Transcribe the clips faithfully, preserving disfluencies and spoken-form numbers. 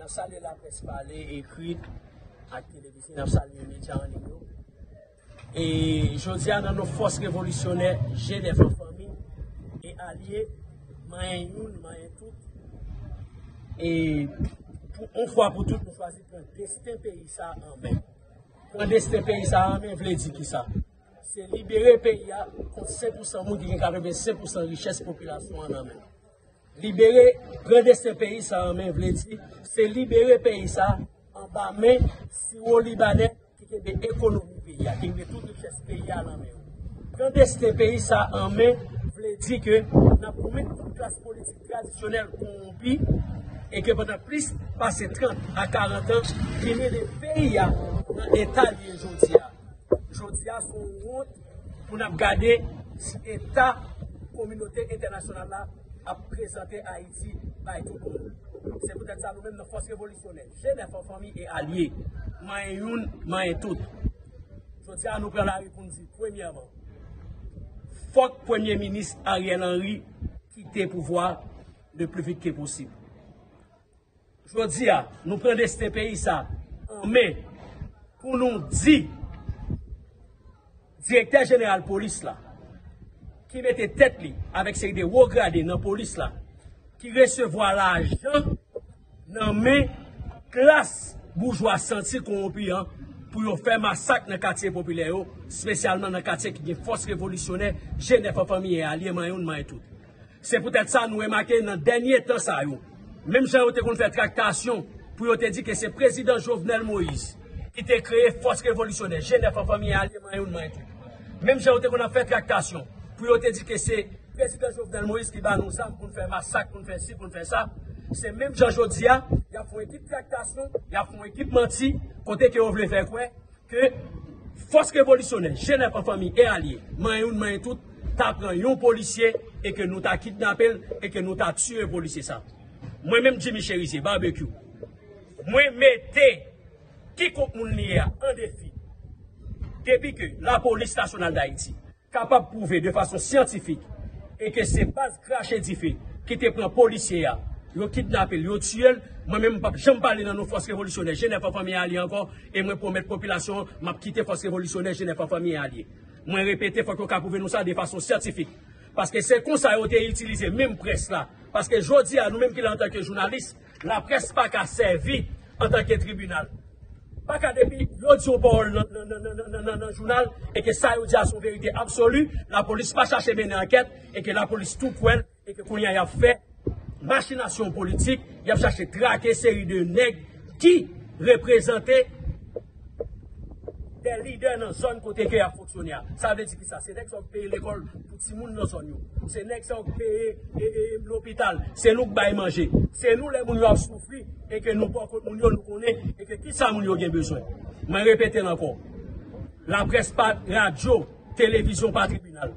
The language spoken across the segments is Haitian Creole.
Salye laprès pale, ekri ak televizyon, n ap salye medya an liy yo. E jodi a nan non fòs revolisyonè G nèf an fanmi e alye, manyen youn, manyen tout. E pou yon fwa pou tout, nou chwazi pran desten peyi sa an men. Pran desten peyi sa an men vle di kisa? Se libere peyi a kont senk pousan moun ki gen katrevensenk pousan richès popilasyon an nan men. Libere, pran desten peyi sa an men vle di, se libere peyi sa anba men siwo libanè ki kenbe ekonomi peyi a, ki kenbe tout richès peyi a nan men yo. Pran desten peyi sa an men vle di ke n ap goumen kont klas politik tradisyonèl kowonpi e ke pandan plis pase trant a karant an ki mennen peyi a nan eta li ye jodi a. Jodi a se yon wont pou n ap gade si eta kominote entènasyonal la ap prezante Ayiti bay tout moun. Se poutèt sa nou menm nan fòs revolisyonè, G nèf an fanmi e alye, manyen youn, manyen tout. Jodi a nou pran lari pou n di, premyèman, fòk Premye Minis Ariel Henry kite pouvwa le plus vite que possible. Jodi a, nou pran desten peyi sa an men pou nou di direktè jeneral polis la, ki mete tèt li avèk seri de wo grade nan polis la, ki resevwa lajan nan men klas boujwa santi kowonpi an pou yo fè masak nan katye popilè yo, espesyalman nan katye ki gen fòs revolisyonè, G nèf an fanmi e alye, manyen youn, manyen tout. Se poutèt sa nou remake nan dènye tan sa yo, menm jan yo te konn fè traktasyon pou yo te di ke se prezidan Jovenel Moïse ki te kreye fòs revolisyonè G nèf an fanmi e alye, manyen youn, manyen tout. Menm jan yo te konn ap fè traktasyon pou yo te di ke se prezidan Jovenel Moïse ki ba nou zam pou n fè masak, pou n fè si, pou n fè sa, se menm jan jodi a, y ap fè yon ekip traktasyon, y ap fè yon ekip manti, kote ke yo vle fè kwè ke fòs revolisyonè, G nèf an fanmi e alye, manyen youn, manyen tout, ta pran yon polisye e ke nou ta kidnape l e ke nou ta tiye polisye sa. Mwen menm Jimmy Chérizier, Barbecue, mwen mete kikonk moun li ye a an defi. Depi ke Lapolis Nasyonal d Ayiti kapab pwouve de fason syantifik e ke se baz krache dife ki te pran polisye a, yo kidnape l, yo tiye l, mwen menm m p ap janm pale nan non fòs revolisyonè G nèf an fanmi e alye ankò, e mwen pwomèt popilasyon an m ap kite fòs revolisyonè G nèf an fanmi e alye. Mwen repete, fòk yo ka pwouve nou sa de fason syantifik. Paske se konsa yo te itilize menm près la. Paske jodi a, nou menm ki la antanke jounalis, laprès pa ka sèvi antanke tribinal. Pa ka depi yo di yon pawòl nan, nan, nan, nan, nan, nan, nan jounal e ke sa yo di a se yon verite absoli, lapolis pa chache mennen ankèt e ke lapolis tou kwè l e ke kounye a y ap fè machinasyon politik, y ap chache trake seri de nèg ki reprezante de lidè nan zòn kote ke y ap fonksyone a. Sa vle di ki sa? Se nèg sa yo k peye lekòl pou timoun nan zòn yo. Se nèg sa yo k peye e, e, lopital. Se nou k bay manje. Se nou lè moun yo ap soufri e ke nou bò kot moun yo, nou konnen e ke ki sa moun yo gen bezwen. Mwen repete l ankò. Laprès pa radyo, televizyon pa tribinal.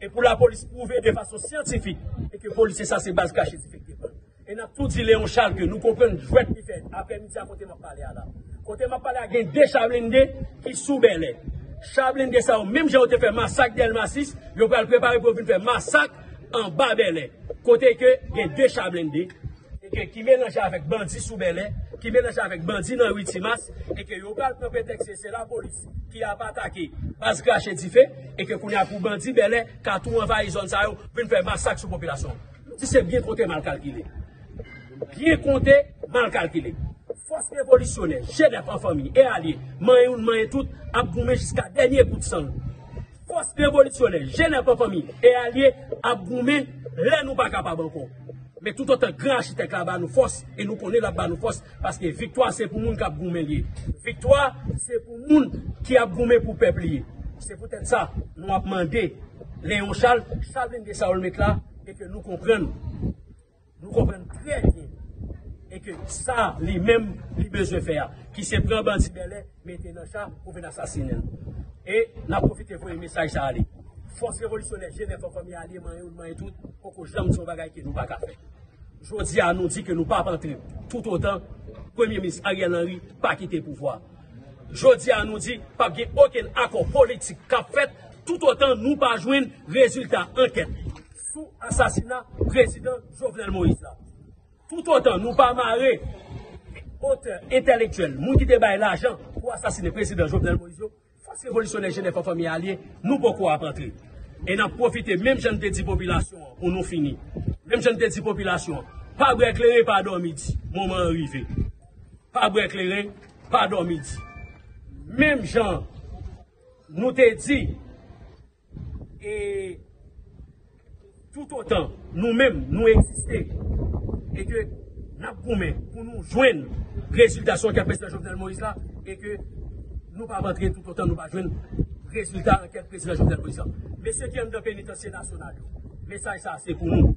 E pou lapolis pwouve de fason syantifik e ke polisye sa se baz krache dife k te pran. E n ap tou di Léon Charles ke nou konprann jwèt li fè aprè midi a kote m ap pale a la. Kote m ap pale a gen de cha blende ki sou Bèlè. Cha blende sa yo, menm jan yo te fè masak Dèlma sis, yo pral prepare pou yo vin fè masak anba Bèlè. Kote ke gen de cha blende e ke ki melanje avèk bandi sou Bèlè, ki melanje avèk bandi nan ri Timas, e ke yo pral pran pretèks se lapolis ki ap atake baz krache dife, e ke kounye a pou bandi Bèlè ka tou anvayi zòn sa yo, vin fè masak sou popilasyon an. Nou di se byen konte mal kalkile. Byen konte mal kalkile. Fòs revolisyonè, G nèf an fanmi e alye, manyen youn, manyen tout, ap goumen jiska dènye gout san l. Fòs revolisyonè, G nèf an fanmi e alye, ap goumen lè nou pa kapab ankò. Men toutotan gran achitèk la ba nou fòs, e nou konnen l ap ba nou fòs, paske viktwa se pou moun k ap goumen l ye. Viktwa se pou moun ki ap goumen pou pèp li ye. Se poutèt sa, nou ap mande Léon Charles, cha blende sa yo l met la, e ke nou konprann. Nou konprann trè byen. E ke sa li menm li bezwen fè a, ki se pran bandi Bèlè, mete nan cha pou vin asasinen l. E n ap pwofite voye mesaj sa ale. Fòs revolisyonè, G nèf an fanmi e alye, manyen youn, manyen tout, poko janm di yon bagay ke nou pa ka fè. Jodi a, nou di ke nou p ap antre toutotan Premye Minis Ariel Henry pa kite pouvwa. Jodi a, nou di p ap gen okenn akò politik k ap fèt toutotan nou pa jwenn rezilta ankèt sou asasina prezidan Jovenel Moïse la. Toutotan nou pa mare otè entèlektyèl, moun ki te bay lajan pou asasinen prezidan Jovenel Moïse yo, fòs revolisyonè Jenèf an fanmi alye, nou poko ap antre. E n ap pwofite, menm jan n te di popilasyon an pou nou fini, menm jan n te di popilasyon an, pa bwè kleren, pa dòmi di, moman an rive. Pa bwè kleren, pa dòmi di. Menm jan nou te di, e toutotan nou menm nou egziste e ke n ap goumen pou nou jwenn rezilta sou ankèt prezidan Jovenel Moïse la, e ke nou p ap antre toutotan nou pa jwenn rezilta ankèt prezidan Jovenel Moïse la. Mesye ki anndan penitansye nasyonal yo, mesaj sa a se pou nou.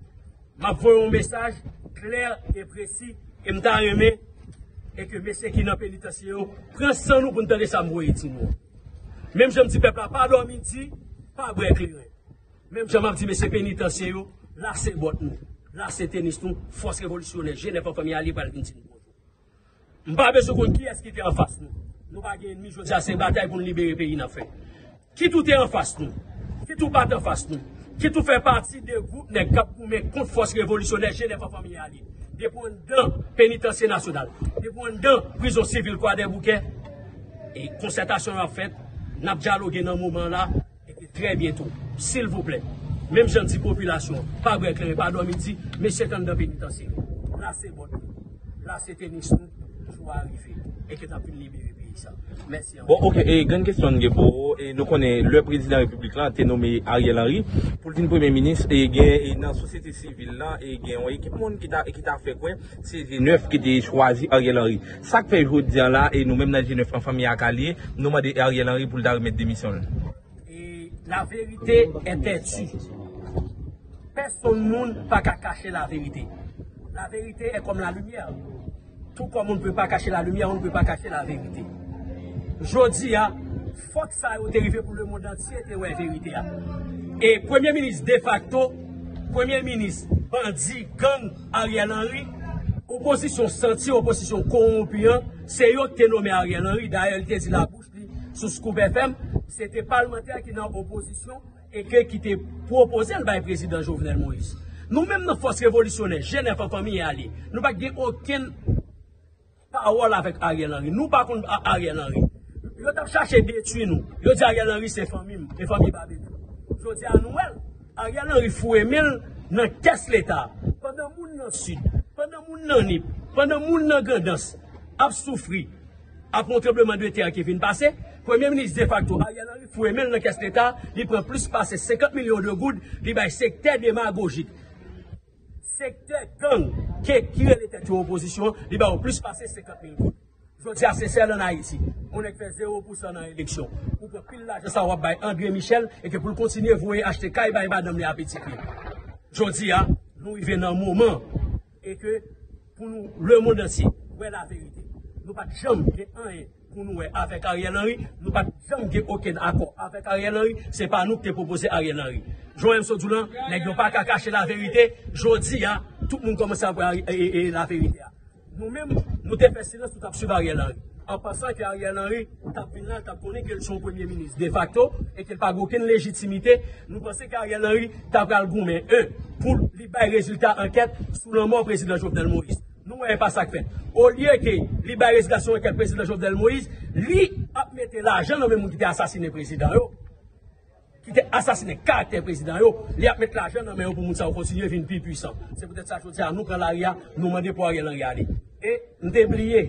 M ap voye yon mesaj klè e presi, e m ta renmen e ke mesye ki nan penitansye yo pran san nou pou n tande sa m voye di nou. Menm jan m di pèp la, pa dòmi di, pa bwè kleren. Menm jan m ap di mesye penitansye yo, lase bòt nou, lase tenis nou, fòs revolisyonè Jenèf an fanmi alye pral vin di nou bonjou. M pa bezwen konn kiyès ki te anfas nou. Nou pa gen ènmi, jodi a se batay pou n libere peyi n ap fè. Kit ou te anfas nou, kit ou pa t anfas nou, kit ou fè pati de gwoup nèg k ap goumen kont fòs revolisyonè Jenèf an fanmi alye, depi w anndan penitansye nasyonal, depi w anndan prizon sivil Kwadèboukè, e konsètasyon yo ap fèt, n ap dyaloge nan moman la, e ke trè byento, silvouplè, menm jan di popilasyon an, pa bwè kleren, pa dòmi di, mesye k anndan penitansye yo, lase bòt nou, lase tenis nou, jou a rive, e ke n ap vin libere peyi sa. Mèsi anpil. Bon, oke, e grenn kesyon n gen pou ou, e nou konnen lè prezidan repiblik la te nome Ariel Henry pou l vin premye minis, e gen, e nan sosyete sivil la, e gen yon ekip moun ki ta, ki ta fè kwè se Jenèf ki te chwazi Ariel Henry. Sa k fè jodi a la, e nou menm nan Jenèf an fanmi ak alye, nou mande Ariel Henry pou l ta remèt demisyon l. Et la vérité est têtue. Pèsonn moun pa ka kache la vérité. La vérité est comme la lumière. Tout comme on ne peut pas cacher la lumière, on ne peut pas cacher la vérité. Jodi a, fòk sa yo te rive pou lemonn antye te wè verite a. E premye minis defakto, premye minis bandi, gang, Ariel Henry, opozisyon santi, opozisyon kowonpi an, se yo ki te nome Ariel Henry. Dayè, li te di labouch li sou Scoop F M, se te palmantè ki nan opozisyon e ke ki te pwopoze l bay prezidan Jovenel Moïse. Nou menm nan fòs revolisyonè, Jenèf an fanmi alye, nou pa t gen okenn pawòl avèk Ariel Henry. Nou pa konn A-, Ariel Henry. Yo t ap chache detwi nou. Yo di Ariel Henry se fanmi m, e fanmi Babekyou. Jodi a nou wè l. Ariel Henry foure men l nan kès Leta. Pandan moun nan Sid, pandan moun nan Nip, pandan moun nan Grandans ap soufri, ap yon tranblemanntè ki vin pase, premye minis defakto Ariel Henry foure men l nan kès Leta, li pran plis pase senkant milyon de goud, li bay sektè demagojik, sektè gang, ke, ki rele tèt yo opozisyon, li ba yo plis pase senkant mil goud. Jodi a se sèl ann Ayiti, yon nèg fè zewo pousan nan eleksyon, ou pran pil lajan sa w ap bay André Michel e ke pou l kontinye voye achte kay bay madanm li a pitit li. Jodi a, nou rive nan moman e ke pou nou, lemonn antye wè laverite. Nou pa t janm gen anyen pou nou wè avèk Ariel Henry, nou pa t janm gen okenn akò avèk Ariel Henry, se pa nou ki te pwopoze Ariel Henry. Jan M C di w lan, nèg yo pa ka kache laverite, jodi a, tout moun kòmanse ap wè Ari-, e, e, e, laverite a. Nou menm, nou te fè silans, nou t ap swiv Ariel Henry. An pansan ke Ariel Henry t ap vin la, l t ap konnen ke l se yon premye minis defakto e ke l pa gen okenn lejitimite, nou panse ke Ariel Henry ta pral goumen, en, pou li bay rezilta ankèt sou lanmò prezidan Jovenel Moïse. Nou wè e pa sa k fèt. Olye ke li bay rezilta sou ankèt prezidan Jovenel Moïse, li ap mete lajan nan men moun ki te asasinen prezidan yo, ki te asasinen karaktè prezidan yo, li ap met lajan nan men yo pou moun sa yo kontinye vin pi pwisan. Se poutèt sa jodi a nou pran lari a, nou mande pou Ariel Henry ale. E m te bliye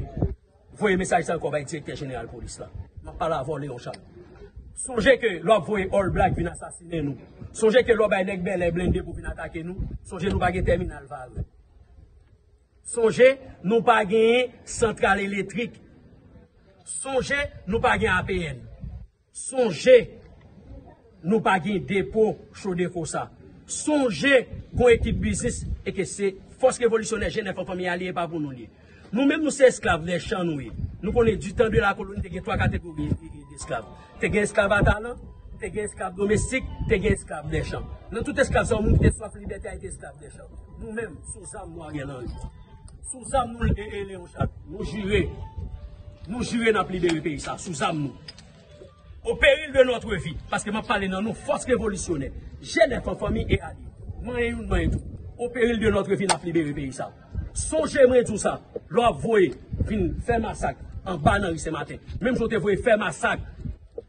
voye mesaj sa ankò bay direktè jeneral polis la. M ap pale avè w, Leon Charles. Sonje ke lè w ap voye All Black vin asasinen nou, sonje ke lè w bay nèg bèlè blende pou vin atake nou, sonje nou pa gen tèminal Vare. Sonje nou pa genyen santral elektrik. Sonje nou pa gen A P N. Sonje nou pa gen depo Chodeco sa. Sonje gon ekip biznis e ke se fòs revolisyonè Jenèf an fanmi alye, e pa pou nou li ye. Nou menm nou se esklav dè chan nou ye. Nou konnen ditan de la koloni te gen twa kategori e, e, desklav. Te gen esklav a talan, te gen esklav domestik, te gen esklav dè chan. Nan tout esklav sa yo, moun ki te swaf libète a te esklav dè chan. Nou menm, sou zam nou Ariel Henry. Sou zam nou e, e Leon Charles. Nou jire. Nou jire n ap libere peyi sa, sou zam nou. Au péril de notre vie, paske m ap pale nan non fòs revolisyonè, Jenèf an fanmi e alye. Manyen youn, manyen tout. Au péril de notre vie, n ap libere peyi sa. Sonje mwen di w sa, lè w ap voye vin fè masak anba nan ri Senmaten, menm jan w te voye fè masak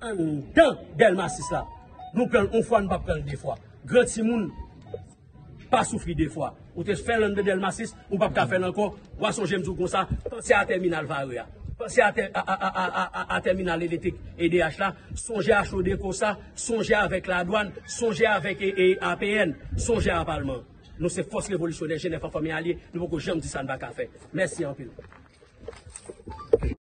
anndan Dèlma sis la, nou pran l yon fwa, nou p ap pran l de fwa. Gran timoun pa soufri de fwa. Ou te fè l anndan Dèlma sis, ou p ap ka fè l ankò. W a sonje m di w konsa, panse a tèminal Vare a. Panse a, tè- a, a, a, a, a, a tèminal elektrik E D H la. Sonje a Chodeco sa. Sonje avèk ladwàn. Sonje avèk e, e, A P N. Sonje a Palman. Nou se fòs revolisyonè, G nèf an fanmi alye. Nou poko janm di sa n pa ka fè. Mèsi anpil.